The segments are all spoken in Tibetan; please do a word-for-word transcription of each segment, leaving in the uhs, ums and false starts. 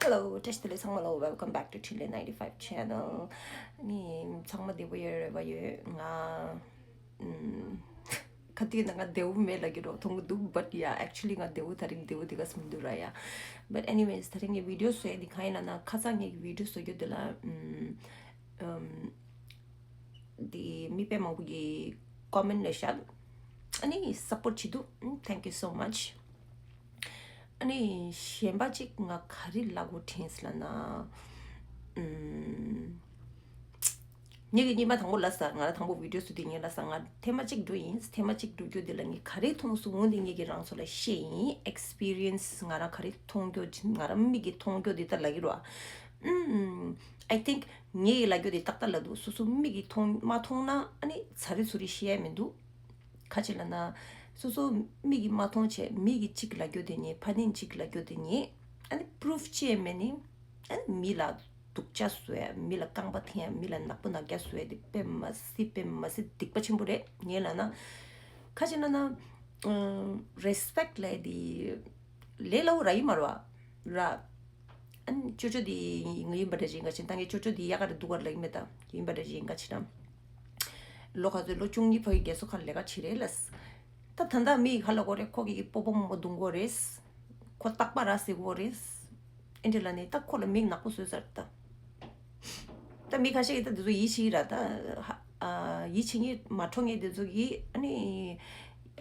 Hello, བཀྲ་ཤིས་བདེ་ལེགས་ཚང་མ་ལ། Welcome back to Three Lane ninety-five channel. ནི་ཚང་མ་བདེ་པོ་ཡོད་རེད་པ། ཡོད། ང་ཨམ། ཁ་ཐུག་ན་ང་བདེ་པོ་མེད་ལབ་ཀྱི་རོ་མཐོང་གི་འདུག། But yeah, actually ང་བདེ་པོ་ད་རིང་བདེ་པོ་དེ་ག་སེ་མི་འདུག་ར་ཡ། But anyways, ད་རིང་ངས་བི་ཌི་ཡོ་བཟོ་ཡ་དེ་གང་ཡིན་ལབ་ན། ཁ་སང་ངས་བི་ཌི་ཡོ་བཟོ་རྒྱུ་དེ་ལ་ཨམ། ཨམ། དེ་མི་དཔེ་མང་པོ་གིས་ཀོ་མེན་ཊི་ལ་བཞག། ཨ་ནི་སབ་པོར་ཊི་བྱེད་འདུག། ཨམ། Thank you so much. ཨ་ནི་གཞན་པ་གཅིག་ང་ག་རེ་ལབ་དགོས་དྲན་སོང་ལབ་ན། ཨམ། ངེད་ཀྱིས་ཉི་མ་དང་པོ་ལབ་ས། ང་རང་དང་པོ་བི་ཌི་ཡོ་བཟོ་དུས་ངས་ལབ་ས། ང་ཐེངས་མ་གཅིག་འགྲོ་ཡིན། ཐེངས་མ་གཅིག་འགྲོ་རྒྱུ་དེ་ལ་ངས་ག་རེ་མཐོང་སོང་། འོ་འདི་ངེད་ཀྱིས་རང་ཚོ་ལ་བཤད་ཡིན། ཨེག་སི་པི་རི་ཡན་སི། ང་རང་ག་རེ་མཐོང་རྒྱུ། ང་རང་མིག་གིས་མཐོང་རྒྱུ་དེ་ལྟར་ལབ་ཀྱི་རེད་པ། ཨམ། I think ངེད་ཀྱིས་ལབ་རྒྱུ་དེ་ཏག་ཏག་ལབ་འདུག། སོ་སོ་མིག་གིས་མཐོང་མ་མཐོང་ན་ཨ་ནི་ཚ་རེ་ཚུར་རེ་བཤད་ཡ་མི་འདུག། ག་ཅི་ལབ་ན། སོ་སོ་མིག་གིས་མ་མཐོང་བྱས། མི་གིས་གཅིག་ལབ་རྒྱུ་དེ་ཉན། ཕ་ནིང་གཅིག་ལབ་རྒྱུ་དེ་ཉན། ཨ་ནི་པུ་རུབ་བྱས་མེད་ནི། ཨ་ནི་མི་ལ་སྡུག་ཅག་བཟོ་ཡ། མི་ལ་རྐང་པ་འཐེན་ཡ། མི་ལ་ནག་པོ་ནག་རྐྱང་བཟོ་ཡ་དེ་དཔེ་མ་སྲིད་དཔེ་མ་སྲིད་སྡིག་པ་ཆེན་པོ་རེད། ངས་ལབ་ན། ག་ཅི་ལབ་ན། རེ་སི་པེག་ལབ་ཡ་དེ་ལས་སླ་པོ་རག་གི་མ་རེད་པ། ར། ཨ་ནི་ཅོ་ཅོ་དེ་ཡིན་པ་འདྲ་ཅིག་ཡིན་ག་ཅིག་ད་ངས་ཅོ་ཅོ་དེ་ཡག་ག་རེ་སྡུག་ག་རེ་ལབ་ཀྱི་མེད་ད། ཡིན་པ་འདྲ་ཅིག་ཡིན་ག་ཅིག་ད། ལོ་ག་ཚོད། ལོ་བཅུ་གཉིས་ཕ་གི་རྒས་གསོ་ཁང་ལས་ཀ་བྱེད་རེད་ལབ། ད་ད་ལྟ་མི་ག་ལབ་དགོས་རེད། ཁོ་གི་སྤོ་སྤོ་མོ་མོ་རྡུང་དགོས་རེད། ཁོ་རྟག་པར་ར་ཟེར་དགོས་རེད། ཨེ་འདྲ་ལབ་ནི་ད་ཁོ་ལ་མིག་ནག་པོ་བཟོས་ཚར་ད། ད་མི་ཁ་ཤས་ཀྱིས་ད་དེ་ཚོ་ཡིད་ཆེས་ཀྱི་ར་ད། ཧ། ཨ། ཡིད་ཆེས་མཁན་མ་འཕྲོད་མཁན་དེ་ཚོ་གིས་ཨ་ནི།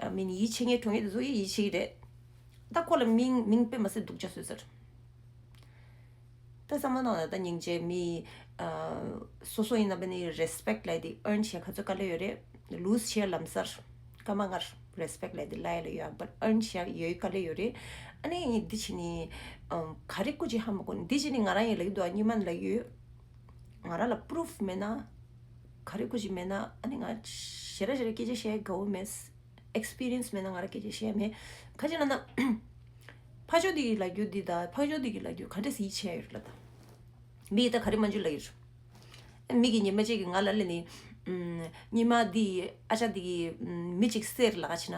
ཨ། མིན། ཡིད་ཆེས་མཁན་འཕྲོད་མཁན་དེ་ཚོ་གིས་ཡིད་ཆེས་ཀྱི་རེད། ད་ཁོ་ལ་མིང་མིང་དཔེ་མ་སྲིད་སྡུག་ཅག་བཟོས་ཚར། ད་བསམ་བློ་བཏང་ན་ད་སྙིང་རྗེ། མི། ཨ། སོ་སོ་ཡིན་ན་བས་ནི་རེ་སི་པེག་ལབ་ཡ་དེ་ཨརན་བྱེད་ཡ་ག་ཚོད་དཀའ་ལས་ཡོད་རེད། ལུ་སི་བྱེད་ཡ་ལམ་སང་སྐར་མ་ལྔ་རེ་སི་པེག་ལབ་ཡ་དེ་ལབ་ཡ་ལ་ཡོད། བཊ་ཨརན་བྱེད་ཡ་ཡོད་དཀའ་ལས་ཡོད་རེད། ཨ་ནི་འདི་བྱས་ནི། ཨམ། ག་རེ་བཀོལ་ཅིག་ཧ་མ་གོ་ནི། འདི་བྱས་ནི་ང་རང་ཡིན་ལབ་ཀྱི་འདུག། ཨ། སྔོན་མ་ནས་ལབ་ཀྱི་ཡོད། ང་རང་ལ་པུ་རུབ་མེད་ན། ག་རེ་བཀོལ་ཅིག་མེད་ན། ཨ་ནི་ང་ཞེ་དྲག་ཞེ་དྲག་སྐད་ཆ་བཤད་ཡ་དགའ་པོ་མེད། ཨེག་སི་པི་རི་ཡན་སི་མེད་ན་ང་རང་སྐད་ཆ་བཤད་ཡ་མེད། ག་ཅི་ལབ་ན། ཕ་ཇོ་འདི་གིས་ལབ་རྒྱུ་འདི་དང་ཕ་ཇོ་འདི་གིས་ལབ་རྒྱུ་ག་འདྲ་སེ་ཡིད་ཆེས་ཡ་ཡོད་རེད་ལབ་ད། མི་གིས་ད་ག་རེ་མ་འཇུ་ལབ་ཀྱི་རེད། མི་གིས་ཉི་མ་གཅིག་གིས་ང་ལ་ལབ་ནི། ཨམ། ཉི་མ་འདི་ཨ་ཅག་འདི་གིས་མི་གཅིག་བསད་རེད་ལབ་ག་བྱས་ན།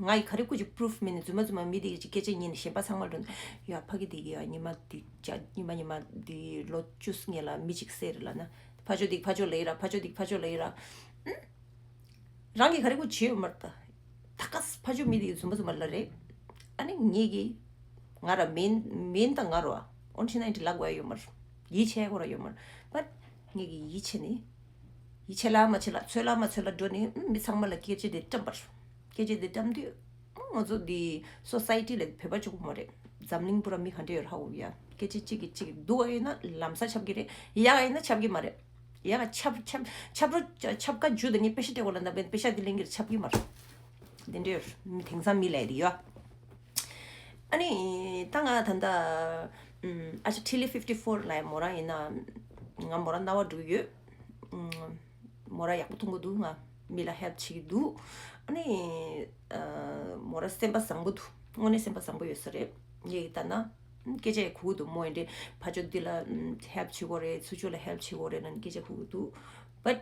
ང་ཡིས་ག་རེ་བཀོལ་ཅིག་པུ་རུབ་མེད་ནི། རྫུན་མ་རྫུན་མ་མི་འདི་གིས་ཅིག་སྐད་ཆ་ཉན་ནས་གཞན་པ་ཚང་མ་འགྲོ་ནས། ཡ། ཕ་གི་འདི་གིས་ཡ་ཉི་མ་འདི་ཅག་ཉི་མ་ཉི་མ་འདི་ལོ་བཅུ་སྔོན་ལ་མི་གཅིག་བསད་རེད་ལབ་ན། ཕ་ཇོ་འདི་གིས་ཕ་ཇོ་ལབ་ཀྱི་ར། ཕ་ཇོ་འདི་གིས་ཕ་ཇོ་ལབ་ཀྱི་ར། ཨམ། རང་གིས་ག་རེ་བཀོལ་བྱས་ཡོད་མ་རེད་ད། ད་ག་སེ་ཕ་ཇོ་མི་འདི་གིས་རྫུན་མ་རྫུན་མ་ལབ་རེད། ཨ་ནི་ངེད་ཀྱིས། ང་ར་མེན་མེན་ད་ང་ར་བ། འོ་ན་བྱས་ན་ཨེ་འདྲ་ལབ་དགོས་ཡ་ཡོད་མ་རེད། ཡིད་ཆེས་དགོས་ར་ཡོད་མ་རེད། བཊ་ངེད་ཀྱིས་ཡིད་ཆེས་ནི། ཡིད་ཆེས་ལ་མ་ཆེས་ལ། ཚོད་ལ་མ་ཚོད་ལ་འགྲོ་ནི། ཨམ། མི་ཚང་མ་ལ་སྐད་ཆ་དེ་བཀྲམ་པ་རེད། སྐད་ཆ་དེ་བཀྲམ་དུས། ཨམ། ང་ཚོ་འདི་སོ་སའི་ཊི་ལ་བོད་པ་གཅིག་པོ་མ་རེད། འཛམ་གླིང་པུ་ར་མི་ག་འདྲ་ཡོད་ར་ཧ་གོ་ཡ། སྐད་ཆ་གཅིག་གིས་གཅིག་གིས། སྡུག་ག་ཡིན་ན་ལམ་སང་ཁྱབ་ཀྱི་རེད། ཡག་ག་ཡིན་ན་ཁྱབ་ཀྱི་མ་རེད། ཡག་ག་ཁྱབ་ཁྱབ་ཁྱབ་རོ་ཁྱབ་ཁ་རྒྱུ་དང་ངས་པེ་ཤ་སྤྲད་དགོས་ལབ་ན་པེ་ཤ་དེ་ལེན་གྱི་རེད། ཁྱབ་ཀྱི་མ་རེད། དེ་འདྲ་ཡོད། མི་དེང་སང་མི་ལབ་ཡ་དེ་ཡོད། ཨ་ནི་ད་ང་ད་ལྟ། ཨམ། ཨ་ཅག་ཊི་ལི་ཕིབ་ཊི་ཕོར་ལབ་ཡ་མོ་རང་ཡིན་ན། ང་མོ་རང་རྣ་བ་འགྲོ་གི་ཡོད། ཨམ། མོ་རང་ཡག་པོ་མཐོང་གི་འདུག། ང་མི་ལ་ཧེལཔ་བྱེད་ཀྱི་འདུག། ཨ་ནི། ཨ། མོ་རང་སེམས་པ་བཟང་པོ་འདུག། དངོས་གནས་སེམས་པ་བཟང་པོ་ཡོད་ས་རེད། ངས་ལྟ་ན། སྐད་ཆ་ཡང་གོ་གི་འདུག། མོ་ཡིན་དེ་ཕ་ཇོ་འདི་ལ་ཧེལཔ་བྱེད་དགོས་རེད། ཚུར་ཕྱོགས་ལ་ཧེལཔ་བྱེད་དགོས་རེད་ལབ་ནས་སྐད་ཆ་གོ་གི་འདུག། བཊ་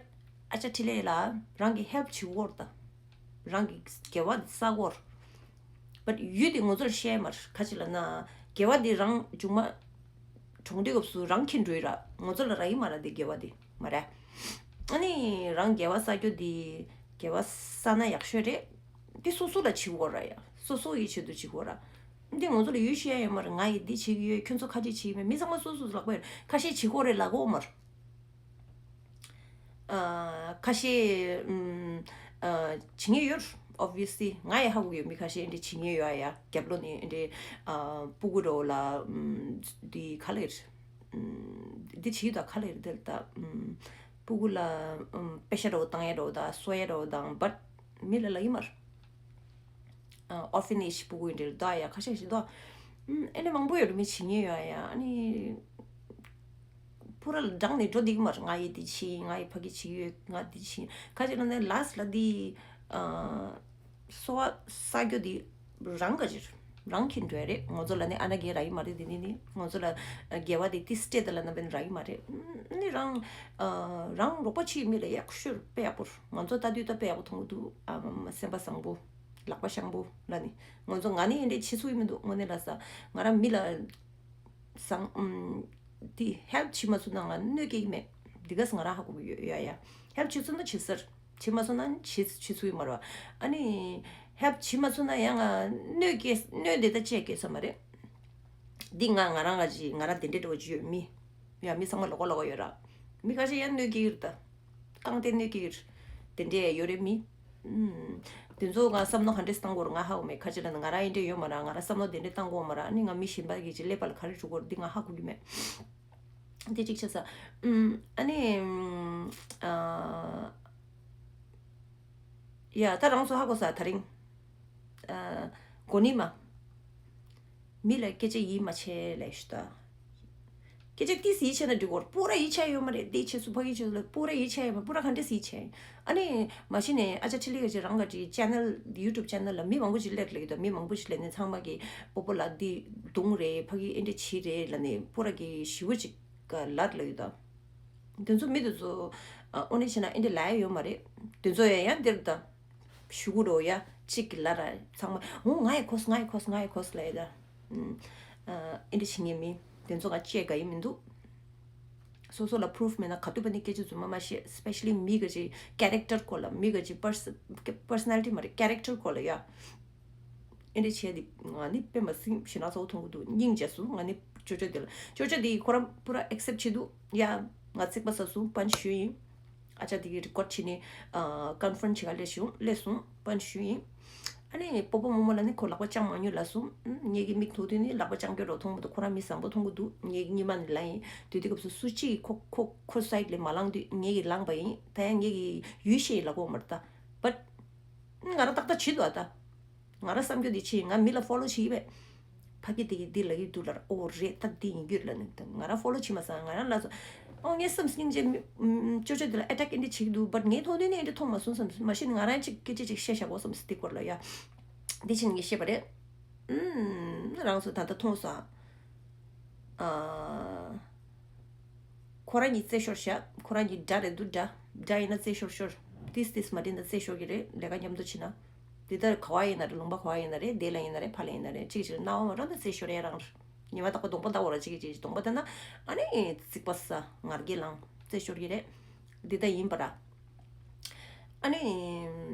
ཨ་ཅག་ཊི་ལི་ལ་རང་གིས་ཧེལཔ་བྱེད་དགོས་རེད་ད། རང་གི་དགེ་བ་དེ་བསག་དགོས་རེད། བཊ་ཡུལ་དེ་ང་ཚོ་ལ་བཤད་མ་རེད། ག་ཅི་ལབ་ན། དགེ་བ་དེ་རང་མཇུག་མ་གྲོངས་དུས་སྐབས་སུ་རང་འཁྱེར་འགྲོ་ཡི་ར། ང་ཚོ་ལ་རག་གི་མ་རེད་དེ་དགེ་བ་དེ། མ་རེད། ཨ་ནི་རང་དགེ་བ་བསག་རྒྱུ་དེ། དགེ་བ་བསགས་ན་ཡག་ཤོས་རེད། དེ་སོ་སོ་ལ་བྱེད་དགོས་ར་ཡ། སོ་སོ་ཡི་ཆེད་དུ་བྱེད་དགོས་ར། འདི་ང་ཚོ་ལ་ཡུལ་བཤད་ཡ་ཡོད་མ་རེད། ང་ཡིས་འདི་བྱེད་ཀྱི་ཡོད། ཁྱོད་ཚོ་ཁ་ཅིག་བྱེད་ཀྱི་མེད། མི་ཚང་མ་སོ་སོ་ལག་པ་ཡོད། ཁ་ཤས་བྱེད་དགོས་རེད་ལབ་ཀྱི་ཡོད་མ་རེད། ཨ། ཁ་ཤས། ཨམ། ཨ། བྱེད་མཁན་ཡོད། Obviously ང་ཡང་ཧ་གོ་གི་ཡོད། མི་ཁ་ཤས་འདི་བྱེད་མཁན་ཡོད་ཨ་ཡ། རྒྱབ་ལོགས་ནས་འདི། ཨ། སྤུ་གུ་འདྲ་བོ་ལ། ཨམ། འདི་ག་ལབ་ཡ་རེད། ཨམ། འདི་བྱེད་ཀྱི་འདུག། ག་ལབ་ཡ་རེད་འདི་ལ་ད། ཨམ། སྤུ་གུ་ལ། ཨམ། པེ་ཤ་འདྲ་བོ་བཏང་ཡ་འདྲ་བོ་དང་གསོ་ཡ་འདྲ་བོ་དང་། བཊ་མི་ལ་ལབ་ཀྱི་མ་རེད། ཨ། ཨོར་ཕེ་ནེཇ་སྤུ་གུ་འདྲ་བོ་འདུག་ཨ་ཡ། ཁ་ཤས་ཤིག་འདུག། ཨམ། ཨེ་འདྲ་མང་པོ་ཡོད་རེད། མི་བྱེད་མཁན་ཡོད་ཨ་ཡ། ཨ་ནི། པུ་ར་ལ་འགྲངས་ནས་འགྲོ་བསྡད་ཀྱི་མ་རེད། ང་ཡིས་འདི་བྱེད། ང་ཡིས་ཕ་གི་བྱེད་ཀྱི་ཡོད། ང་འདི་བྱེད། ག་ཅི་ལབ་ན་ལཱསི་ལ་འདི། ཨ། གསོ་བ་བསག་རྒྱུ་འདི་རང་ག་ཅི་རེད། རང་འཁྱེར་འགྲོ་ཡ་རེད། ང་ཚོ་ལ་ནི་ཨ་ན་གི་རག་གི་མ་རེད། འདི་ནི་ནི་ང་ཚོ་ལ་དགེ་བ་འདི་ཏི་སི་སྤྲད་དེ་ལབ་ན་བས་རག་གི་མ་རེད། ཨ་ནི་རང་། ཨ། རང་རོགས་པ་བྱེད་མི་ལ་ཡག་ཤོས་དཔེ་ཡག་པོ་རེད། ང་ཚོ་ལྟ་དུས་ད་དཔེ་ཡག་པོ་མཐོང་གི་འདུག། ཨ། སེམས་པ་བཟང་པོ། ལག་པ་བཤང་པོ་ལབ་ནི། ང་ཚོ་ང་ནི་འདི་འདྲ་བྱེད་ཚུགས་ཀྱི་མི་འདུག། དངོས་གནས་ལབ་ས། ང་རང་མི་ལ། བཟང་ཨམ། དེ་ཧེལཔ་བྱེད་མ་ཚུགས་ན་ང་གནོད་སྐྱེལ་གྱི་མེད། འདི་གས་ང་རང་ཧ་གོ་གི་ཡོད་ཡ་ཡ། ཧེལཔ་བྱེད་ཚུགས་ན་བྱེད་ཟེར། བྱེད་མ་ཚུགས་ན་བྱེད་བྱེད་ཚུགས་ཡོད་མ་རེད་བ། ཨ་ནི་ཧེལཔ་བྱེད་མ་ཚུགས་ན་ཡང་ང་གནོད་སྐྱེལ་གནོད་དེ་ད་བྱེད་དགོས་ས་མ་རེད། འདི་ང་ང་རང་ག་ཅིག་ང་རང་དེ་འདྲའི་འདྲ་བོ་ཅིག་ཡོད་མི། ཡ་མི་ཚང་མ་ལོགས་ཀ་ལོགས་ཀ་ཡོད་ར། མི་ཁ་ཤས་ཡང་གནོད་སྐྱེལ་གྱི་རེད་ད། རྐང་སྟེང་གནོད་སྐྱེལ་གྱི་རེད། དེ་འདྲས་ཡོད་རེད་མི། ཨུམ། དེ་ཚོ་ང་བསམ་བློ་ག་འདྲས་བཏང་དགོས་རེད་ང་ཧ་གོ་མེད། ཁ་ཅིག་ལ་ནི་ང་རང་ཡིན་འདྲས་ཡོད་མ་རེད། ང་རང་བསམ་བློ་དེ་འདྲས་བཏང་དགོས་མ་རེད། ཨ་ནི་ང་མི་གཞན་པ་གི་ཅིག་ཀླད་པ་ལ་ག་རེ་འགྲོ་དགོས་རེད་འདི་ང་ཧ་གོ་གི་མེད། དེ་གཅིག་བྱས་ས། ཨུམ། ཨ་ནི། ཨ། ཡ་ད་རང་ཚོ་ཧ་གོ་ས་དེ་རིང་། ཨ། གོ་ནི་མ། མི་ལ་སྐད་ཆ་ཡིད་མ་ཆེས་ལས་ཞུ་ད། སྐད་ཆ་ཏིས་ཡིད་ཆེས་ན་འགྲིག་གོ། པུ་ར་ཡིད་ཆེས་ཡོད་མ་རེད། དེ་ཆེས་སུ་ཕ་གི་ཆེས་སུ་ལ་པུ་ར་ཡིད་ཆེས་ཡོད་མ་རེད། པུ་ར་ག་འདྲས་ཡིད་ཆེས། ཨ་ནི་མ་གཞི་ནས་ཨ་ཅག་ཁྲི་ལི་ག་ཅིག་རང་ག་ཅིག་ཆེ་ནལ་ཡུ་ཊུབ་ཆེ་ནལ་ལ་མི་མང་པོ་ཞིག་སླེབས་ལ་ཡོད་ད། མི་མང་པོ་ཞིག་སླེབས་ནས་ཚང་མ་གི་སྤོ་བོ་ལ་འདི་རྡུང་རེད། ཕ་གི་ཨེ་འདྲས་བྱེད་རེད་ལ་ནི་པུ་ར་གི་ཞི་བོ་ཅིག་ག་ལར་ལ་ཡོད་ད། དེ་ཚོ་མི་དེ་ཚོ་ཨ་ཨོ་ནི་བྱས་ན་ཨེ་འདྲས་ལ་ཡ་ཡོད་མ་རེད། དེ་ཚོ་ཡ་ཡང་འདིར་ད། ཞུ་གུ་རོ་ཡ་གཅིག་གི་ལ་ར་ཚང་མ་འོ་ང་ཡི་ཁོས་ང་ཡི་ཁོས་ང་ཡི་ཁོས་ལ་ཡི་ད། ཨ་ཨེ་འདྲས་བྱེད་ངེས་མིན་དེ་ཚོ་ང་བཅས་ག་ཡི་མི་འདུག། སོ་སོ་ལ་པུ་རུཕ་མེད་ན་ག་དུས་པ་ནི་སྐད་ཆ་རྫུན་མ་མ་བཤད། སི་པེ་ཤ་ལི་མི་ག་ཅིག་ཀེ་རེག་ཊར་སྐོར་ལ་མི་ག་ཅིག་པར་སི་པར་སོ་ནལ་ཊི་མ་རེད་ཀེ་རེག་ཊར་སྐོར་ལ་ཡ། ཨེ་འདྲས་བྱས་དེ་ང་ནི་དཔེ་མ་སྲིད་ཞེ་ན་ཚ་བོ་མཐོང་གི་འདུག། སྙིང་རྗེ་སུ་ང་ནི་ཅོ་ཅོ་དེ་ལ་ཅོ་ཅོ་དེ་ཁོ་རང་པུ་ར་ཨེག་སེབ་བྱེད་འདུག་ཡ། ང་རྩིག་པ་ཟ་སོང་པན་ཞུ་ཡིན། ཨ་ཅག་དེ་གི་རི་ཀོཌ་བྱས་ནས་ཨ་ཀོན་ཕ་རེན་སི་བྱེད་ག་སླེབས་བྱུང་སླེབས་སོང་པན་ཞུ་ཡིན། ཨ་ནི་སྤོ་བོ་རྨོ་མོ་ལ་ནི་ཁོ་ལག་པ་བཅངས་མ་མྱོང་ལབ་སོང་། ཨུམ། ངེད་ཀྱི་མིག་ཐོག་དུས་ནི་ལག་པ་བཅངས་རྒྱུ་རོ་མཐོང་མི་འདུག། ཁོ་རང་མི་བཟང་པོ་མཐོང་གི་འདུག། ངེད་ཀྱི་ཉི་མ་ནི་ལ་ཡིན་དུས་དེ་སྐབས་སུ་སུ་གཅིག་གིས་ཁོ་ཁོ་ཁོ་སའིཌ་ལས་མ་ལངས་དུས་ངེད་ཀྱིས་ལངས་པ་ཡིན། ད་ཡང་ངེད་ཀྱི་ཡུལ་ཤེས་ལ་གོ་མར་ད། བཊ། ང་རང་ཏག་ཏག་བྱེད་འདུག་ཨ་ད། ང་རང་བསམ་རྒྱུ་འདི་ཆེ་ང་མི་ལ་ཕོ་ལོ་བྱེད་ཀྱི་མེད། ཕ་གི་དེ་གི་འདི་ལ་ཡི་འདུག་ལར་ཨོ་རེད་ད་འདི་ཡིན་རྒྱུ་རེད་ལ་ནི་ད་ང་རང་ཕོ་ལོ་བྱེད་མ་སོང་ང་རང་ལ་སོ། ཨོ་ངས་བསམ་སྙིང་རྗེ་མི་ཅོ་ཅོ་འདི་ལ་ཨེ་ཊེག་ཨེ་འདྲ་བྱེད་ཀྱི་འདུག། བཊ་ངའི་ཐོག་ནས་ནི་ཨེ་འདྲ་མཐོང་མ་སོང་བསམ་མ་གཞི་ནི་ང་རང་གཅིག་སྐད་ཆ་ཅིག་བཤད་བཞག་གོ་བསམ་སི་ཏི་སྐོར་ལ་ཡ། འདི་ཕྱིན་ངས་བཤད་པ་རེད། ཨུམ། རང་ཚོ་ད་ལྟ་མཐོང་སོང་ཨ། ཁོ་རང་གཉིས་རྩེད་ཤོར་བཞག། ཁོ་རང་གཉིས་དགྲ་རེད་འདུག། དགྲ་དགྲ་ཡིན་ན་རྩེད་ཤོར་ཤོར། ཏིས་ཏིས་མ་དྲན་ན་རྩེད་ཤོར་གྱི་རེད། ལས་ཀ་མཉམ་དུ་བྱེད་ན། དེ་ལྟར་ག་བ་ཡིན་ན་རེད། ལུང་པ་ག་བ་ཡིན་ན་རེད། དེ་ལ་ཡིན་ན་རེད། ཕ་ལ་ཡིན་ན་རེད། གཅིག་གཅིག་ལ་རྣ་བ་མ་འགྲོ་ན་རྩེད་ཤོར་ཡ་རང་རེད། ཉི་མ་རྟག་པར་གདོང་པ་ལྟ་བོ་ར་གཅིག་གཅིག་གདོང་པ་ལྟ་ན། ཨ་ནི་རྩིག་པ་ཟ་ངར་སྐད་ལངས་རྩེད་ཤོར་གྱི་རེད། འདི་ལྟ་ཡིན་པ་ར། ཨ་ནི།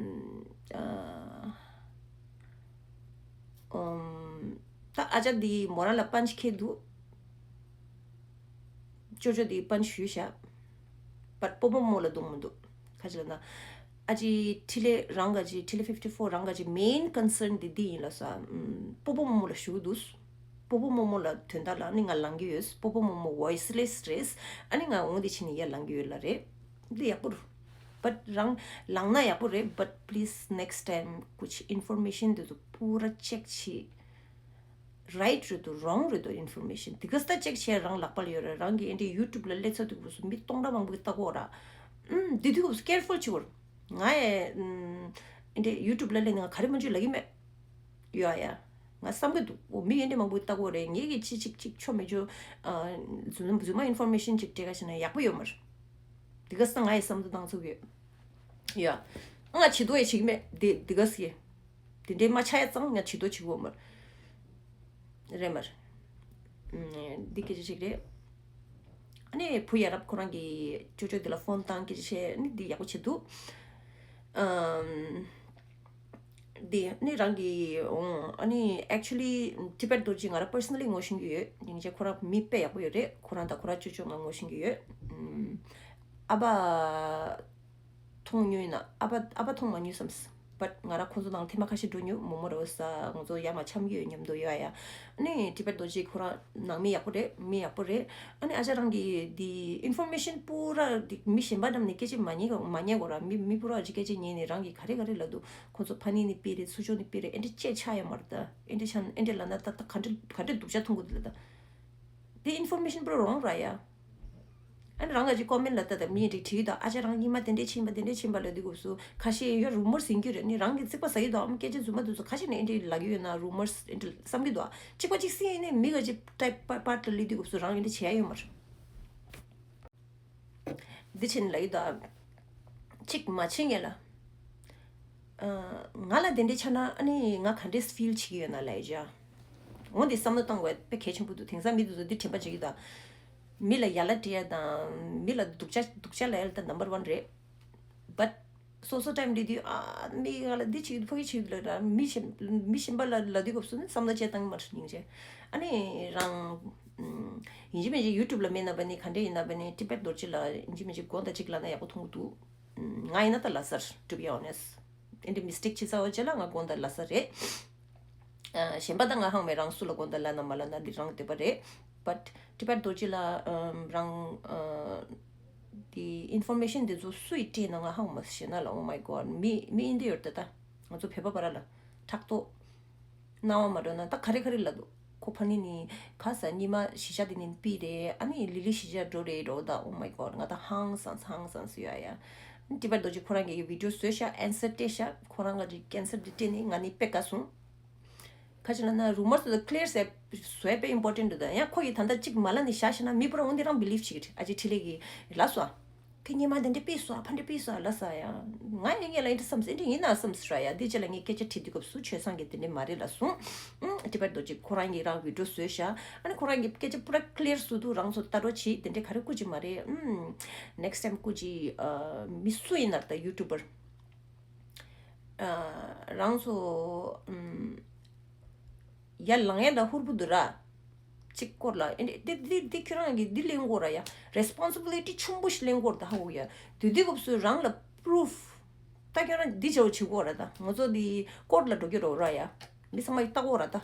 ཨ། ཨོམ། ད་ཨ་ཅག་འདི་མོ་རང་ལ་པན་ཆི་ཁེལ་འདུག། ཅོ་ཅོ་དེ་པན་ཞུས་བཞག། བཊ་སྤོ་བོ་རྨོ་ལ་རྡུང་མི་འདུག། ཁ་ཅིག་ལ་ན། ཨ་ཅེ་ཁྲི་ལེ་རང་ག་ཅིག་ཁྲི་ལེ་ཕིབ་ཊི་ཕོར་རང་ག་ཅིག་མེན་ཀོན་སརན་དེ་འདི་ཡིན་ལ་ས། ཨམ། སྤོ་བོ་རྨོ་མོ་ལ་ཞུ་གི་འདུག། སྤོ་བོ་རྨོ་མོ་ལ་དོན་དག་ལ་ནི་ང་ལངས་ཀྱི་ཡོད། སྤོ་བོ་རྨོ་མོ་ཝོ་ཡི་སི་ལེ་སི་རེད། ཨ་ནི་ང་འོང་དེ་ཕྱིན་ནས་ཡར་ལངས་ཀྱི་ཡོད་ལ་རེད། འདི་ཡག་པོ་རེད། བཊ་རང་ལངས་ན་ཡག་པོ་རེད། བཊ་པི་ལི་སི་ནེག་སི་ཊའིམ་ཀུཆ་ཨིན་ཕོར་མེ་ཤན་དེ་ཚོ་པུ་ར་ཅེག་བྱེད། རའིཊ་རེད་འདུག་རོང་རེད་འདུག་ཨིན་ཕོར་མེ་ཤན་དེ་ག་ས་ཅེག་བྱས་རང་ལག་པ་ལ་ཡོད་རེད། རང་གི་ཨེ་འདྲའི་ཡུ་ཊུབ་ལ་སླེབས་ཚར་དུས་སྐབས་སུ་མི་སྟོང་ཕྲག་མང་པོ་གིས་ལྟ་གོ་ར། ཨུམ། འདི་དུས་སྐབས་སུ་ཀེར་ཕུལ་བྱེད་དགོས་རེད། ང་ཡི་ཨུམ། ཨེ་འདྲའི་ཡུ་ཊུབ་ལ་སླེབས་ནས་ང་ག་རེ་མ་བྱུང་ལབ་ཀྱི་མེད། ཡོད་ཨ་ཡ། ང་བསམ་གྱི་འདུག། འོ་མི་ཨེ་འདྲའི་མང་པོ་གིས་ལྟ་གོ་རེད། ངེད་ཀྱི་ཅི་ཅིག་ཅིག་ཆོ་མི་ཆོ། ཨ། རྫུན་རྫུན་མ་ཨིན་ཕོར་མེ་ཤན་ཅིག་སྤྲད་ག་བྱས་ན་ཡག་པོ་ཡོད་མ་རེད། དེ་ག་ས་ང་ཡི་བསམ་བློ་བཏང་ཚུགས་ཡོད། ཡ། ང་བྱེད་དོ་ཡ་བྱེད་ཀྱི་མེད། དེ་དེ་ག་ས་ཡི། དེ་འདྲའི་མ་ཆགས་ཡ་ཙང་ང་བྱེད་དོ་བྱེད་ཀྱི་ཡོད་མ་རེད། རེད་མ་རེད། ཨུམ། འདི་སྐད་ཆ་ཞིག་རེད། ཨ་ནི་བུ་ཡ་རབས་ཁོ་རང་གི་ཅོ་ཅོ་དེ་ལ་ཕོན་བཏང་སྐད་ཆ་བཤད། ཨ་ནི་འདི་ཡག་པོ་བྱེད་འདུག། ཨམ། འདི་ནི་རང་གི་ཨོ་ཨ་ནི་ཨེག་ཅུ་ལི་ཊི་བེཊ་རྡོ་རྗེ་ང་རང་པར་སོ་ནལ་ལི་ངོ་ཤེས་ཀྱི་ཡོད། སྙིང་རྗེ། ཁོ་རང་མི་དཔེ་ཡག་པོ་ཡོད་རེད། ཁོ་རང་དང་ཁོ་རང་ཅོ་ཅོ་ང་ངོ་ཤེས་ཀྱི་ཡོད། ཨམ། ཨ་ཕ་མཐོང་མྱོང་ཡིན་ན། ཨ་ཕ་ཨ་ཕ་མཐོང་མ་མྱོང་བསམ། བཊ་ང་རང་ཁོང་ཚོ་ནང་ཐེངས་མ་ཁ་ཤས་འགྲོ་མྱོང་། མོག་མོག་རེད་པ་ཟ། ང་ཚོ་ཡར་མར་འཆམ་གྱི་ཡོད། མཉམ་དུ་ཡོད་ཨ་ཡ། ཨ་ནི་ཊི་བེཊ་རྡོ་རྗེ་ཁོ་རང་ནང་མི་ཡག་པོ་རེད། མི་ཡག་པོ་རེད། ཨ་ནི་ཨ་ཅག་རང་གི་འདི་ཨིན་ཕོར་མེ་ཤན་པུ་ར་འདི་མི་གཞན་པ་རྣམས་ནས་སྐད་ཆ་མ་ཉན་ག་མ་ཉན་གོ་ར། མི་མི་པུ་ར་ཅིག་སྐད་ཆ་ཉན་ནས་རང་གིས་ག་རེ་ག་རེ་ལབ་འདུག། ཁོང་ཚོ་ཕ་ནི་ནི་དཔེ་རེད། སུ་ཅོ་ནི་དཔེ་རེད། ཨེ་འདྲ་བྱས་ཆགས་ཡོད་མ་རེད་ད། ཨེ་འདྲ་ཆགས་ན་ཨེ་འདྲ་ལབ་ན་ད་ད་ག་འདྲ་ག་འདྲ་སྡུག་ཅག་མཐོང་གི་འདུག་ལ་ད། འདི་ཨིན་ཕོར་མེ་ཤན་པུ་ར་རོང་ར་ཡ། ཨ་ནི་རང་ག་ཅིག་ཀོ་མེན་ལ་ལྟ་དང་མི་འདྲ་བྲིས་དང་། ཨ་ཅག་རང་ཉི་མ་དེ་འདྲས་ཕྱིན་པ་དེ་འདྲས་ཕྱིན་པ་ལ་འདི་སྐབས་སུ་ཁ་ཤས་ཡོད་རུ་མོར་ཟིན་རྒྱུ་རེད། ནི་རང་གི་རྩིག་པ་ཟ་ཡི་དང་ཨམ་སྐད་ཆ་རྫུན་མ་འདུག་སུ་ཁ་ཤས་ནས་འདི་ལ་གི་ཡོད་ན་རུ་མོར་འདི་བསམ་གི་འདུག། ཨ་གཅིག་པ་གཅིག་སྲིད་ནས་མི་ག་ཅིག་ཊའིབ་པ་པར་ལ་ལི་འདི་སྐབས་སུ་རང་ཡིན་འདི་བྱེད་ཡ་ཡོད་མ་རེད། འདི་ཕྱིན་ལ་ཡི་དང་གཅིག་མ་ཕྱིན་ངེས་ལ། ང་ལ་དེ་འདྲས་ཆགས་ན་ཨ་ནི་ང་ག་འདྲས་ཕིལ་བྱེད་ཀྱི་ཡོད་ན་ལ་ཡི་ཅག། འོ་འདི་བསམ་བློ་གཏོང་དགོས་དཔེ་གལ་ཆེན་པོ་འདུག་དེང་སང་མི་དེ་ཚོ་འདི་དྲན་པ་བརྗེད་ཀྱི་འདུག་མི་ལ་ཡ་ལ་སྤྲད་ཡ་དང་མི་ལ་སྡུག་ཅག་སྡུག་ཅག་ལབ་ཡ་ལ་ད་number one རེད། But སོ་སོ་time འདི་དུས་ཨ་མི་ང་ལ་འདི་བྱེད་ཀྱི་འདུག་ཕ་གི་བྱེད་ཀྱི་འདུག་ལབ་ར་མི་གཞན་མི་གཞན་པ་ལ་ལབ་དུས་སྐབས་སུ་ནི་བསམ་བློ་བཅད་བཏང་གི་མ་རེད་སྙིང་རྗེ། ཨ་ནི་རང་ཡིན་གཅིག་མིན་གཅིག་YouTube ལ་མེད་ན་བ་ནི་ག་འདྲས་ཡིན་ན་བ་ནི་ཊི་བེཊ་རྡོ་རྗེ་ལ་ཡིན་གཅིག་མིན་གཅིག་དགོངས་དག་ཅིག་ལབ་ན་ཡག་པོ་མཐོང་གི་འདུག་ང་ཡིན་ན་ད་ལབ་ས་རེད། To be honest, ཨེ་འདྲ་mistake བྱེད་ཚར་བ་རྗེས་ལ་ང་དགོངས་དག་ལབ་ས་རེད། ཨ་གཞན་པ་ད་ང་ཧང་མེད་རང་སུ་ལ་དགོངས་དག་ལབ་ན་མ་ལབ་ན་འདི་རང་འདོད་པ་རེད། But ཊི་བེཊ་རྡོ་རྗེ་ལ་ཨམ་རང་ཨ་འདི་information འདི་ཚོ་སུ་ཡིས་སྤྲད་ན་ང་ཧང་མ་ཤེས་ན་ལ། Oh my god, མི་མི་ཨིན་དེ་ཡོད་ད་ད་ང་ཚོ་བོད་པ་བར་ལ་ཕྲག་དོག་སྣང་བ་མ་འགྲོ་ན་ད་ག་རེ་ག་རེ་ལབ་འདུག་ཁོ་ཕ་ནི་ནི་ཁ་ས་ཉི་མ་གཞིས་ཆགས་དེ་ནི་པི་རེད། ཨ་ནི་ལི་ལི་གཞིས་ཆགས་འགྲོ་རེད་འགྲོ་ད། Oh my god, ང་ད་ཧང་སངས་ཧང་སངས་སུ་ཡ་ཡ། ཊི་བེཊ་རྡོ་རྗེ་ཁོ་རང་གི་video བཟོས་ཤག answer སྤྲད་ཤག་ཁོ་རང་ག་གི་answer འདི་སྤྲད་ནི་ང་ནི་དཔེ་དགའ་སོང་། ཁ་ཅིག་ལ་ན་rumors དུ་clear བཟོས་བཟོས་དཔེ་important འདུག་ད་ཡང་ཁོ་ཡི་ད་ལྟ་གཅིག་མ་ལ་ནི་བཞག་ཤེ་ན་མི་པུ་ར་འོན་དེ་རང་believe བྱེད་ཀྱི་རེད། ཨ་ཅེ་ཁྲི་ལེ་གི་ལ་སོ། ཁྱེད་ཉི་མ་དེ་འདྲ་པི་སོ་ཨ་ཕ་འདྲ་པི་སོ་ཨ་ལ་ས་ཡ། ང་ཡང་ངས་ལ་ཨེ་འདྲ་བསམ་སོང་ཨེ་འདྲ་ཡིན་ན་བསམ་སོང་ར་ཡ། དེ་རྗེས་ལ་ངས་སྐད་ཆ་དྲིས་དུས་སྐབས་སུ་ཆོས་སང་གི་དེ་འདྲ་མ་རེད་ལ་གསུངས། ཨུམ་ཊི་བེཊ་རྡོ་རྗེ་ཁོ་རང་གིས་རང་video བཟོས་ཤག་ཨ་ནི་ཁོ་རང་གིས་སྐད་ཆ་པུ་ར་clear བཟོ་དུས་རང་ཚོ་ལྟ་རོགས་བྱེད། དེ་འདྲ་ག་རེ་སྐུ་ཅི་མ་རེད། ཨུམ་next time སྐུ་ཅི་ཨ་མི་སུ་ཡིན་ན་ད་YouTuber ཨ་རང་ཚོ་ཨུམ། ཡར་ལངས་ཡ་འདྲ་ཧུར་པོ་འདུག་ར། གཅིག་སྐོར་ལ་ཨེ་འདི་འདི་འདི་ཁྱོད་རང་གིས་འདི་ལེན་དགོས་ར་ཡ། responsibility ཆེན་པོ་ཞིག་ལེན་དགོས་ར་ད་ཧ་གོ་ཡ། དུས་དུས་སྐབས་སུ་རང་ལ་proof ད་ཁྱོད་རང་འདི་བྱའོ་བྱེད་དགོས་ར་ད། ང་ཚོ་འདི་court ལ་འགྲོ་གི་རོགས་ར་ཡ། མི་ཚང་མ་ཡིས་ལྟ་དགོས་ར་ད།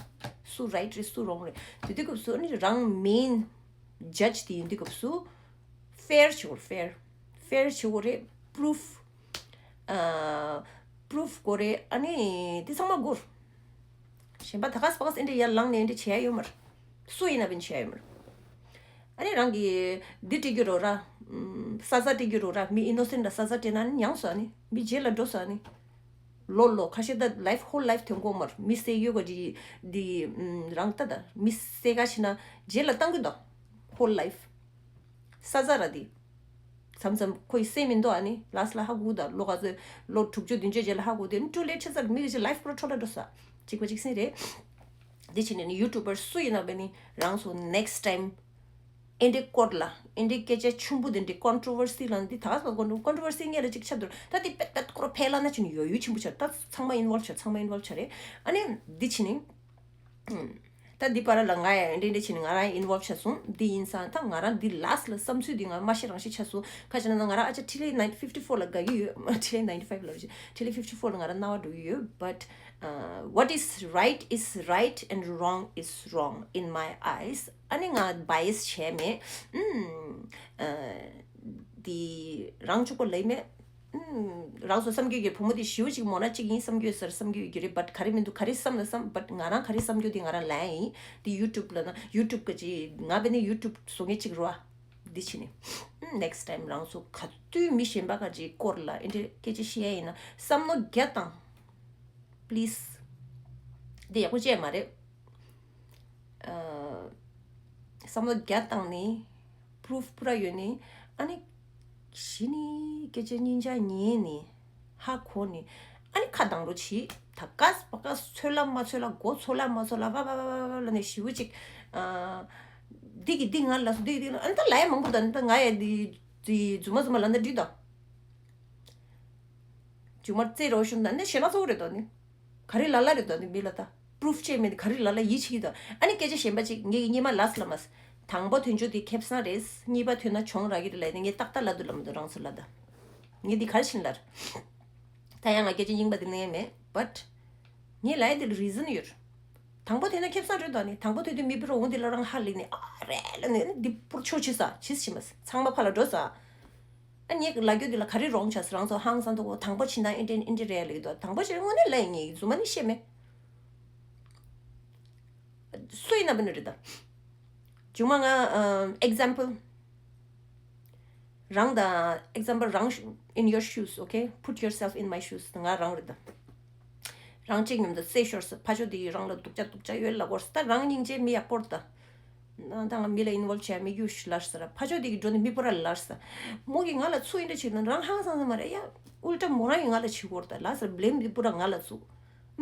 སུ་right རེད་སུ་wrong རེད། དུས་དུས་སྐབས་སུ་ཨ་ནི་རང་main judge དེ་ཡིན་དུས་སྐབས་སུ་fair བྱེད་དགོས་ར། fair fair བྱེད་དགོས་རེད། proof ཨ་proof དགོས་རེད། ཨ་ནི་དེ་ཚང་མ་དགོས། གཞན་པ་ད་ག་སྤ་ག་སེ་འདྲ་ཡར་ལངས་ནས་འདྲ་བྱས་ཡོད་མ་རེད། སུ་ཡིན་ན་བན་བྱས་ཡོད་མ་རེད། ཨ་ནི་རང་གིས་འདི་སྤྲད་རྒྱུ་རོ་ར། ས་ས་སྤྲད་རྒྱུ་རོ་ར། མི་innocent ལ་ས་ས་སྤྲད་ན་ནི་ཉངས་སོ་ཨ་ནི། མི་རྗེས་ལ་འགྲོ་སོ་ཨ་ནི། ལོ་ལོ་ཁ་ཤས་ད་life whole life ཐོན་གོ་མ་རེད། མི་སེ་ཡོད་ག་ཇི་འདི་རང་ལྟ་ད་མི་སེ་ག་ཕྱི་ན་རྗེས་ལ་བཏང་གི་འདུག whole life། ས་ས་ར་དེ། མཚམས་མཚམས་ཁོ་ཡི་སེམས་མི་འདུག་ཨ་ནི་ལགས་ལ་ཧ་གོ་ད་ལོ་ག་ཚོད་ལོ་དྲུག་ཅུ་བདུན་ཅུ་རྗེས་ལ་ཧ་གོ་དེ་ནི་too late ཆ་ཚར། མི་གི་ཅི་life པོ་འཕྲོ་ལ་འགྲོ་ས། གཅིག་པ་གཅིག་སེ་རེད། དེ་ཕྱིན་ནས་ནི་YouTuber སུ་ཡིན་ན་བས་ནི་རང་ཚོ་next time ཨེ་འདྲའི་སྐོར་ལ་ཨེ་འདྲའི་སྐད་ཆ་ཆུང་པོ་དེ་འདྲའི་controversy ལ་འདི་ད་ག་ས་controversy ངས་ལ་ཅིག་ཆ་འདུར་ད་དེ་པད་པད་ཁོ་ར་ཕེ་ལ་ན་ཆུ་ནི་ཡོད་ཡུ་ཆེན་པོ་ཆ་ད་ཚང་མ་involve ཆ་ཚང་མ་involve ཆ་རེད། ཨ་ནི་འདི་ཕྱིན་ནི། ད་འདི་པར་ལ་ང་ཡང་འདྲེ་འདྲེ་བྱས་ནས་ང་རང་involve བྱས་སོང་། འདི་ཡིན་ཙང་ད་ང་རང་འདི་last ལ་བསམ་ཚུལ་འདི་ང་མ་ཤེས་རང་ཤེས་ཆགས་སོང་། ཁ་ཅིག་ན་ང་རང་ཨ་ཅག་ཁྲི་ལེ་nine fifty four ལ་དགའ་གི་ཡོད། ཁྲི་ལེ་ninety five ལ་རེད། ཁྲི་ལེ་fifty four ལ་ང་རང་རྣ་བ་འགྲོ་གི་ཡོད། But uh, what is right is right and wrong is wrong in my eyes. ཨ་ནི་ང་bias བྱས་མེད། ཨུམ། འདི་རང་ཕྱུག་པོ་ལས་མེད། ཨུམ། རང་ཚོ་བསམ་རྒྱུ་གི་བུ་མོ་དེ་ཞིའུ་ཅིག་མོ་ན་ཅིག་ཡིན་བསམ་རྒྱུ་ཟེར་བསམ་རྒྱུ་ཡོད་ཀྱི་རེད། but ག་རེ་མི་འདུག་ག་རེ་བསམ་ན་བསམ། but ང་རང་ག་རེ་བསམ་རྒྱུ་དེ་ང་རང་ལན་ཡིན། དེ་YouTube ལ་ན་YouTube གི་ཅིག་ང་བས་ནི་YouTube བཟོ་མཁན་ཅིག་རོ། འདི་ཕྱིན་ནི། ཨུམ། next time རང་ཚོ་ག་དུས་མི་གཞན་པ་ག་ཅིག་སྐོར་ལ་ཨེ་འདྲ་སྐད་ཆ་བཤད་ཡ་ཡིན་ན་བསམ་བློ་རྒྱ་བཏང་། please། འདི་ཡག་པོ་བྱས་མ་རེད། ཨ། བསམ་བློ་རྒྱ་བཏང་ནི། proof པུ་ར་ཡོད་ནི། ཨ་ནི། གཞི་ནི་སྐད་ཆ་སྙིང་རྗེ་ཉན་ནི། ཧ་གོ་ནི། ཨ་ནི་ཁ་གདངས་རོགས་བྱེད། ད་ག་ས་པ་ག་ས་ཚོད་ལ་མ་ཚོད་ལ་མགོ་ཚོད་ལ་མ་ཚོད་ལ་བ་བ་བ་བ་བ་ལ་ནི་ཞིའུ་ཅིག་ཨ། འདི་གི་འདི་ང་ལ་སོ་འདི་གི་འདི་ལ་ཨ་ནི་ད་ལ་ཡ་མང་པོ་ད་ནི་ད་ང་ཡ་འདི་འདི་རྫུན་མ་རྫུན་མ་ལ་འདི་འདྲི་ད། མཇུག་མར་རྩེ་རོ་ཤུམ་དང་ནི་ཞེ་ན་ཚོགས་རེད་དོ་ནི། ག་རེ་ལ་ལ་རེད་དོ་ནི་མི་ལ་ད། proof བྱས་མེད་ནི་ག་རེ་ལ་ལ་ཡིད་ཆེས་དོ། ཨ་ནི་སྐད་ཆ་གཞན་པ་ཅིག་ངས་ཀྱི་སྙེ་མ་ལ་སི་ལ་མ་སི། དང་པོ་དོན་ཆུ་དེ་ཁེབས་སང་རེད། གཉིས་པ་ཐོན་ན་གྱོང་རག་གི་རེད་ལ་ནི་ངས་ཏག་ཏག་ལ་དུ་ལ་མི་དུ་རང་ཚོ་ལ་ད། ངས་འདི་ག་རེ་ཕྱིན་ལར། ད་ཡང་ང་སྐད་ཆ་རྙིང་པ་འདི་ནས་མེད། but ངས་ལ་ཡ་འདི་ལ་reason ཡོད། དང་པོ་ཐོན་ན་ཁེབས་སང་རེད་དོ་ནི། དང་པོ་ཐོན་དུས་མི་པུ་རོ་འོང་འདི་ལ་རང་ཧ་ལིག་ནི་ཨ་རེད་ལ་ནི་འདི་པུར་ཆོ་ཆི་ས་ཆིས་ཕྱིན་མ་སི། ཚང་མ་ཕ་ལ་འགྲོ་ས། ཨ་ནི་ལ་རྒྱུ་འདི་ལ་ག་རེ་རོང་ཆ་སི་རང་ཚོ་ཧང་སང་འདུག་གོ། དང་པོ་ཕྱིན་ན་ཨིན་ཏྲེ་ཨིན་ཏྲེ་རེད་ལེགས་འདུག་དང་པོ་ཕྱིན་དངོས་གནས་ལ་ཡིན་ངེས་རྫུན་མ་ནི་བཤད་མེད། སུ་ཡིན་ན་བུ་ནི་རེད་ད། མཇུག་མ་ང་example རང་ད་example རང་in your shoes, okay, put yourself in my shoes ང་རང་རེད་ད། རང་གཅིག་ཉམས་དུ་སེ་ཤོར་ས་ཕ་ཆོ་དེ་ཡི་རང་ལ་སྡུག་ཅག་སྡུག་ཅག་ཡོད་ལ་གོར་ས་ད་རང་སྙིང་རྗེ་མི་ཡག་པོར་ད། ད་ང་མི་ལ་involve བྱས་མི་རྒྱུ་ཞིག་ལར་ས་ར་ཕ་ཆོ་དེ་གི་འགྲོ་ནི་མི་པོ་ར་ལར་ས། མོ་གི་ང་ལ་ཚུ་ཡིན་འདྲ་བྱེད་ན་རང་ཧང་སང་ས་མ་རེད་ཡ། ཨུལ་ཏྲ་མོ་རང་གི་ང་ལ་བྱེད་གོར་ད་ལ་ས་ར་blame མི་པོ་ར་ང་ལ་ཚུ།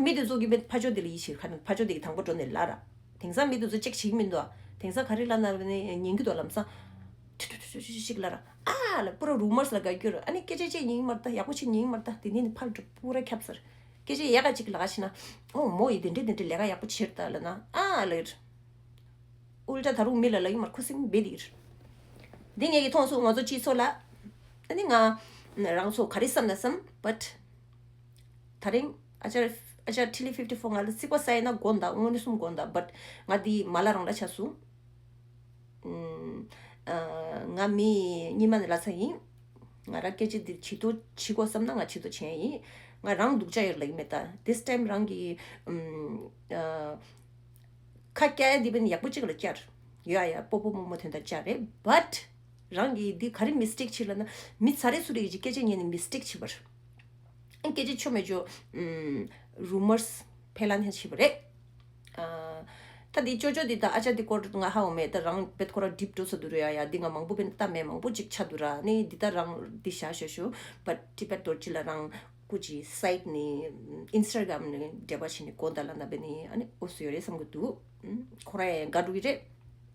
མི་དེ་ཚོ་གི་མི་ཕ་ཆོ་དེ་ལ་ཡི་ཕྱིར་ཁ་ན་ཕ་ཆོ་དེ་གི་དང་པོ་འགྲོ་ནི་ལ་ར། དེང་སང་མི་དེ་ཚོ་ཅེག་བྱེད་ཀྱི་མི་འདུག་ཨ། དེང་སང་ག་རེ་ལབ་ན་ནི་ཉན་གྱི་འདུག་ལམ་སང་། ཐུ་ཐུ་ཐུ་ཐུ་ཐུ་ཞིག་ལབ་ར། ཨ་ལ་པུ་ར་རུ་མར་སི་ལ་དགའ་སྐྱོ་ར། ཨ་ནི་སྐད་ཆ་ཅིག་ཉན་མ་རེད་ད། ཡག་པོ་ཅིག་ཉན་མ་རེད་ད། དེ་ནས་ནི་ཕར་འགྲོ་པུ་ར་ཁྱབ་ཟེར། སྐད་ཆ་ཡག་ག་ཅིག་ལབ་ཤེ་ན། ཨོ་མོ་ཡིས་དེ་འདྲས་དེ་འདྲས་ལས་ཀ་ཡག་པོ་བྱེད་ད་ལབ་ན། ཨ་ལ་ཡིར། ཨུལ་ཊ་ད་རུང་མི་ལ་ལབ་ཀྱི་མ་རེད། ཁུ་སིམ་བེ་དེ་ཡིར། འདི་ངས་ཀྱི་མཐོང་སོང་ང་ཚོ་སྤྱི་ཚོགས་ལ། ཨ་ནི་ང་རང་ཚོ་ག་རེ་བསམ་ན་བསམ་but། ད་རིང་ཨ་ཅར་ཨ་ཅར་ཐི་ལི་ཕིབ་ཊི་ཕོར་ང་ལ་རྩིག་པ་ཟ་ཡིན་ན་དགོངས་དག་དངོས་གནས་སུམ་དགོངས་དག་but ང་འདི་མ་ལ་རང་ལ་ཆ་སོང་། ཨ་ང་མི་རྙིང་མ་ནས་ལ་ཚ་ཡིན། ང་རང་སྐད་ཆ་འདི་ཇི་ལྟར་བྱེད་དགོས་བསམ་ན་ང་ཇི་ལྟར་བྱེད་ཡིན། ང་རང་སྡུག་ཅག་ཡོད་ལབ་ཀྱི་མེད་ད། This time རང་གི་ཨམ་ཨ་ཁ་བཀྱག་ཡ་འདི་བས་ནི་ཡག་པོ་གཅིག་ལ་བཀྱག་ཡོད་ཨ་ཡ། སྤོ་སྤོ་རྨོ་རྨོ་དོན་དག་བཅར་རེད། But རང་གིས་འདི་ག་རེ་མི་སི་ཊེག་བྱེད་ལབ་ན། མི་ཚ་རེ་སུ་རེ་གིས་སྐད་ཆ་ཉན་ནས་མི་སི་ཊེག་བྱེད་པར། ཨ་སྐད་ཆ་ཆོ་མེད་ཆོ། ཨམ་རུ་མར་སི་འཕེལ་ལ་ནས་བྱེད་པ་རེད། ཨ་ད་འདི་ཅོ་ཅོ་འདི་ད་ཨ་ཅག་འདི་སྐོར་ང་ཧ་འོ་མེད་ད། རང་བེད་ཁོ་རང་ཌིབ་འགྲོ་ས་འདུག་རེད་ཡ་ཡ། འདི་ང་མང་པོ་བེད་ལྟ་མེད། མང་པོ་ཅིག་ཆ་འདུག་ར། ནི་འདི་ད་རང་འདི་བཞག་ཤོད་ཤོད། But ཊི་བེཊ་རྡོ་རྗེ་ལ་རང་སྐུ་ཅི་སའིཊ་ནི་ཨིན་སི་ཊ་གྷ་རམ་ནི་འབྲེལ་བ་བྱས་ནས་གོ་ད་ལ་ན་བེད་ནི་ཨ་ནི་ཨོ་སུ་ཡོད་རེད་བསམ་གི་འདུག་ཁོ་རང་ཡང་དགའ་འགྲོ་གི་རེད།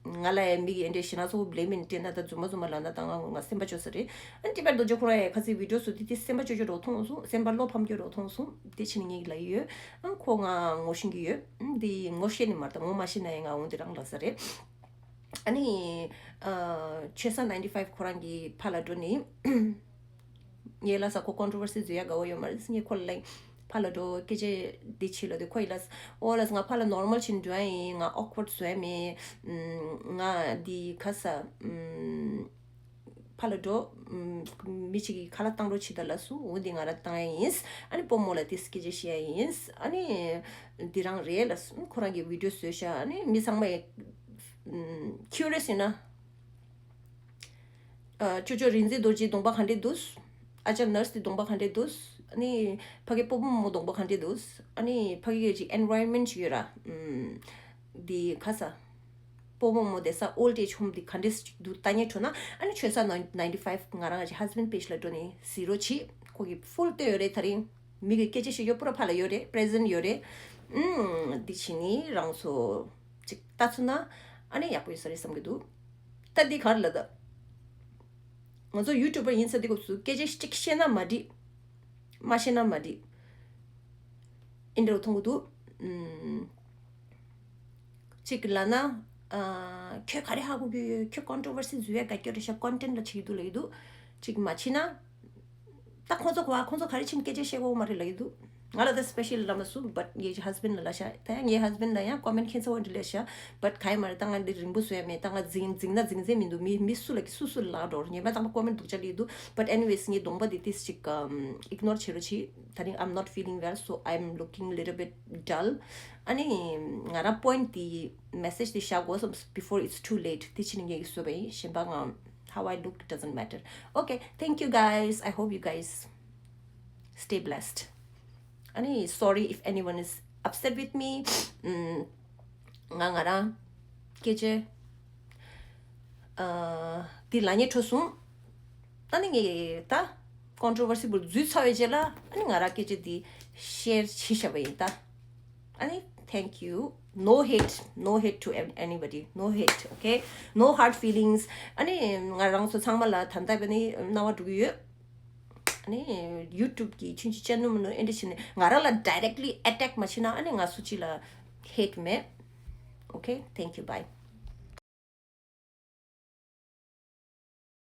ང་ལ་ཡང་མི་གི་ཨེ་འདྲས་ཞེ་ན་ཚོ་བོ་བླེམ་མིན་སྤྲད་ན་ད་རྫུན་མ་རྫུན་མ་ལབ་ན་ད་ང་ང་སེམས་པ་སྐྱོ་ས་རེད། ཨ་ཊི་བེཊ་རྡོ་རྗེ་ཁོ་རང་ཡང་ཁ་སང་བི་ཌི་ཡོ་བཟོ་དུས་དེ་སེམས་པ་སྐྱོ་སྐྱོ་རོ་མཐོང་སོང་། སེམས་པ་བློ་ཕམ་སྐྱོ་རོ་མཐོང་སོང་། དེ་ཕྱིན་ངས་ལབ་ཡོད། ཨ་ཁོ་ང་ངོ་ཤེས་ཀྱི་ཡོད། ཨ་འདི་ངོ་ཤེས་ནི་མ་རེད་ད། ངོ་མ་ཤེས་ན་ཡང་ང་འོང་དེ་རང་ལབ་ས་རེད། ཨ་ནི་ཨ་ཆོས་ས་ནའིན་ཊི་ཕའིབ་ཁོ་རང་གི་ཕ་ལ་འགྲོ་ནི། ངས་ལ་ས་ཁོ་ཀོན་ཊྲོ་ཝར་སི་བཟོ་ཡ་དགའ་བོ་ཡོད་མ་རེད། ངས་ཁོ་ལ་ལེན། ཕ་ལ་འགྲོ་སྐད་ཆ་འདི་བྱེད་ལ་དེ་ཁོ་ཡི་ལ་ས། ཨོ་ལ་ས་ང་ཕ་ལ་ནོར་མལ་ཕྱིན་འགྲོ་ཡ་ཡིན། ང་ཨོག་ཝར་ཌི་བཟོ་ཡ་མེད། ང་འདི་ཁ་ས་ཕ་ལ་འགྲོ། མི་གཅིག་གིས་ཁ་ལག་བཏང་རོགས་བྱེད་ད་ལབ་སོང་། འོ་འདི་ང་རང་བཏང་ཡ་ཡིན། ཨ་ནི་སྤོ་རྨོ་ལ་དེ་སྐད་ཆ་བཤད་ཡ་ཡིན། ཨ་ནི་འདི་རང་རེད་ལབ་སོང་། ཁོ་རང་གིས་བི་ཌི་ཡོ་བཟོས་ཤག་ཨ་ནི་མི་ཚང་མ་ཡི་ཁྱུ་རི་ཡོ་སི་ཡིན་ན། ཨ་ཅོ་ཅོ་རིག་འཛིན་རྡོ་རྗེའི་གདོང་པ་ག་འདྲས་འདུག་ཨ་ཅག་ནར་སི་དེ་གདོང་པ་ག་འདྲས་འདུག་ཨ་ནི་ཕ་གི་སྤོ་རྨོ་རྨོ་གདོང་པ་ག་འདྲས་འདུག་ཨ་ནི་ཕ་གི་ཡོད་ཅིག་ཨེན་ཝའི་རོན་མེན་ཊི་ཅིག་ཡོད་ར། ཨམ་འདི་ཁ་ས་སྤོ་རྨོ་རྨོ་བསྡད་ས་ཨོལ་ཌི་ཨེཇ་ཧོམ་འདི་ག་འདྲས་འདུག་ལྟ་ཉན་འགྲོ་ན། ཨ་ནི་ཆོས་ས་ནའིན་ཊི་ཕའིབ་ང་རང་གི་ཧས་བྷེན་ཌི་པེཇ་ལ་འགྲོ་ནས་གཟིགས་རོགས་གྱིས། ཁོ་གི་ཕུལ་བསྟོད་ཡོད་རེད། ད་རིང་མི་གི་སྐད་ཆ་བཤད་རྒྱུ་པུ་ར་ཕ་ལ་ཡོད་རེད། པི་རེ་ཛེན་ཊི་ཡོད་རེད། ཨམ་འདི་བྱས་ནི་རང་ཚོ་ཅིག་ལྟ་ཚུལ་ན་ཨ་ནི་ཡག་པོ་ཡོད་ས་རེད་བསམ་གི་འདུག་ད་འདི་ག་རེ་ལབ་ད། ང་ཚོ་ཡུ་ཊུབ་པར་ཡིན་ས་འདི་སྐབས་སུ་སྐད་ཆ་གཅིག་བཤད་ན་མ་འགྲིག་མ་བཤད་ན་མ་འགྲིག་ཨིན་འདྲ་བོ་མཐོང་གི་འདུག་ཨམ། གཅིག་ལབ་ན། ཨ་ཁྱོད་ག་རེ་ཧ་གོ་གི་ཡོད། ཁྱོད་ཀོན་ཊྲོ་ཝར་སི་བཟོ་ཡ་དགའ་སྐྱོ་རེད་ཤག་ཀོན་ཊེན་ཊ་ལ་བྱེད་ཀྱི་འདུག་ལབ་ཀྱི་འདུག་གཅིག་མ་བྱེད་ན། ད་ཁོང་ཚོ་གོ་བ་ཁོང་ཚོ་ག་རེ་ཕྱིན་སྐད་ཆ་བཤད་དགོས་མ་རེད་ལབ་ཀྱི་འདུག་ང་ལ་ད་སི་པེ་ཤལ་ལབ་མ་སོང་། བཊ་ངའི་ཧས་བྷེན་ཌི་ལ་ལབ་ཤག་ད་ཡང་ངའི་ཧས་བྷེན་ཌི་ལ་ཡང་ཀོ་མེན་ཊི་ཁྱེད་ཚོ་འདྲི་ལབ་ཤག་བཊ་ག་ཡི་མ་རེད། ད་ང་འདི་རིང་པོ་བཟོ་ཡ་མེད། ད་ང་འཛིང་འཛིང་ན་འཛིང་འཛིང་མི་འདུག་མི་མི་སུ་ལ་གི་སུ་སུ་ལ་ལབ་འགྲོ་ངས་མ་ད་ཀོ་མེན་ཊི་སྡུག་ཅག་ལབ་ཀྱི་འདུག་བཊ་ཨེ་ནི་ཝེ་ཡེ་སི་ངའི་གདོང་པ་འདི་ཏིས་ཅིག་ཨམ་ཨིག་ནོར་བྱེད་རོགས་གྱིས། ད་རིང་I'm not feeling well, so I'm looking little bit dull. ཨ་ནི་ང་རང་པོ་ཡིན་ཊི་འདི་མེ་སེཇ་འདི་བཞག་དགོས་བསམ། Before it's too late. དེ་ཕྱིན་ངས་ཀྱི་བཟོས་པ་ཡིན། གཞན་པ་ང་how I look doesn't matter. Okay, thank you guys. I hope you guys stay blessed. ཨ་ནི་sorry if anyone is upset with me. ཨམ། ང་ང་རང་སྐད་ཆ་ཨ་འདི་ལབ་སྙིང་བྲོ་སོང་། ཨ་ནི་ངས་ད་ཀོན་ཊྲོ་ཝར་སི་བུལ་འཛུལ་ཚར་བའི་རྗེས་ལ་ཨ་ནི་ང་རང་སྐད་ཆ་འདི་ཤེར་བྱས་བཞག་པ་ཡིན་ད། ཨ་ནི་thank you. No hate, no hate to an- anybody. No hate, okay? No hard feelings. ཨ་ནི་ང་རང་ཚོ་ཚང་མ་ལ་ད་ལྟ་བས་ནི་སྣང་བ་འགྲོ་གི་ཡོད། ཨ་ནི་ཡུ་ཊུབ་ཀྱི་ཆུང་ཆུང་ཅན་ནུ་མ་ནུ་ཨེ་འདྲ་བྱས་ནས་ང་རང་ལ་ཌའི་རེག་ཊི་ལི་ཨེ་ཊེག་མ་བྱས་ན་ཨ་ནི་ང་སུ་གཅིག་ལ་ཧེ་ཊི་མེད། Okay, thank you, bye.